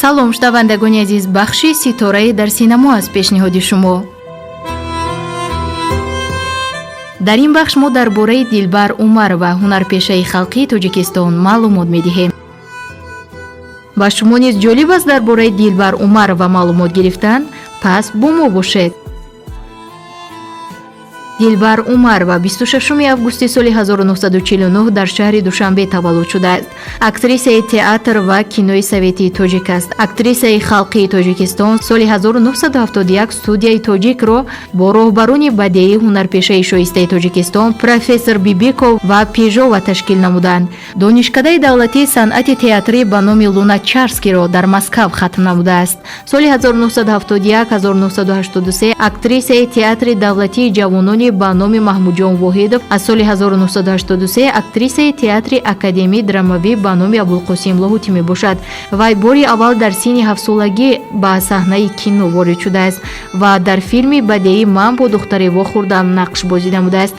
Салом, шунавандагони азиз, бахши «Ситораи дар синамо» аз пешниҳоди шумо. Дар ин бахш мо дар бораи Дилбар Умарова, ҳунарпешаи халқии Тоҷикистон, маълумот медиҳем. Ба шумо низ ҷолиб аст дар бораи Дилбар Умарова маълумот гирифтан? Пас бо мо бошед. Дилбар Умарова 26 августи соли 1949 дар шаҳри Душанбе таваллуд шудааст. Актрисаи театр ва кинои советии тоҷик аст, актрисаи халқии Тоҷикистон. Соли 1971 студияи тоҷикро бо роҳбарони бадеӣ, ҳунарпешаи шоистаи Тоҷикистон, профессор Бибиков ва Пижова ташкил намуданд. Донишкадаи давлатии санъати театрӣ ба номи Луначарскийро дар Москав хатм намудааст. Соли 1971-1983 актрисаи Театри давлатии ҷавонони ба номи Маҳмудҷон Воҳидов, аз соли 1983 актрисаи Театри академии драмавӣ ба номи Абулқосим Лоҳутӣ мебошад. Вай бори аввал дар синни 7-солагӣ ба саҳнаи кино ворид шудааст ва дар филми бадеӣ «Ман бо духтаре вохӯрдам» нақш бозӣ намудааст.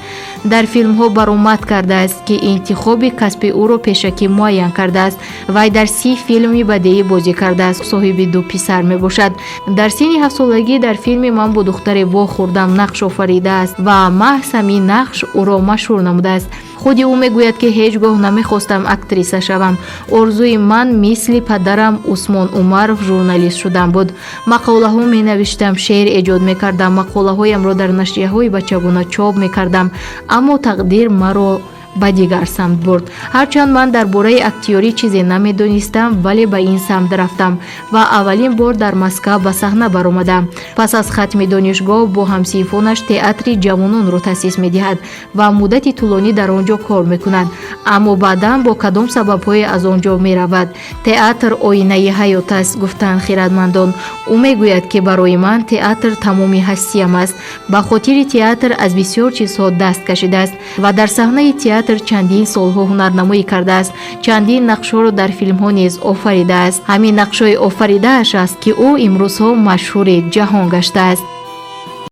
Дар филмҳо баромад кардааст, ки интихоби касби ӯро пешакӣ муайян кардааст. Вай дар 30 филми бадеӣ бозӣ кардааст, соҳиби ду писар мебошад. Дар синни 7-солагӣ дар филми «Ман бо духтаре вохӯрдам» нақш офаридааст ва маҳз ҳамин нақш ӯро машҳур намудааст. Худи ӯ мегӯяд, ки ҳеҷ гоҳ намехостам актриса шавам. Орзуи ман мисли падарам Усмон Умаров журналист шудан буд. Мақолаҳо менавиштам, шеър эҷод мекардам, мақолаҳоямро дар нашрияҳои бачагона чоп мекардам, аммо тақдир маро ба дигар самт бурд. Ҳарчанд ман дар бораи актёрӣ чизе намедонистам, вале ба ин самт рафтам ва аввалин бор дар Москав ба саҳна баромадам. Пас аз хатми донишгоҳ бо ҳамсинфонаш Театри ҷавононро таъсис медиҳад ва муддати тӯлонӣ дар он ҷо кор мекунад, аммо баъдан бо кадом сабабҳое аз он ҷо меравад. Театр оинаи ҳаёт аст, гуфтанд хирадмандон. Ӯ мегӯяд, ки барои ман театр тамоми ҳастиям аст. Ба хотири театр аз бисёр чизҳо даст кашидааст ва дар саҳнаи театр чандин солҳо ҳунарнамоӣ кардааст, чандин нақшҳоро дар филмҳо низ офаридааст. Ҳамин нақшҳои офаридааш аст, ки ӯ имрӯзҳо машҳури ҷаҳон гаштааст.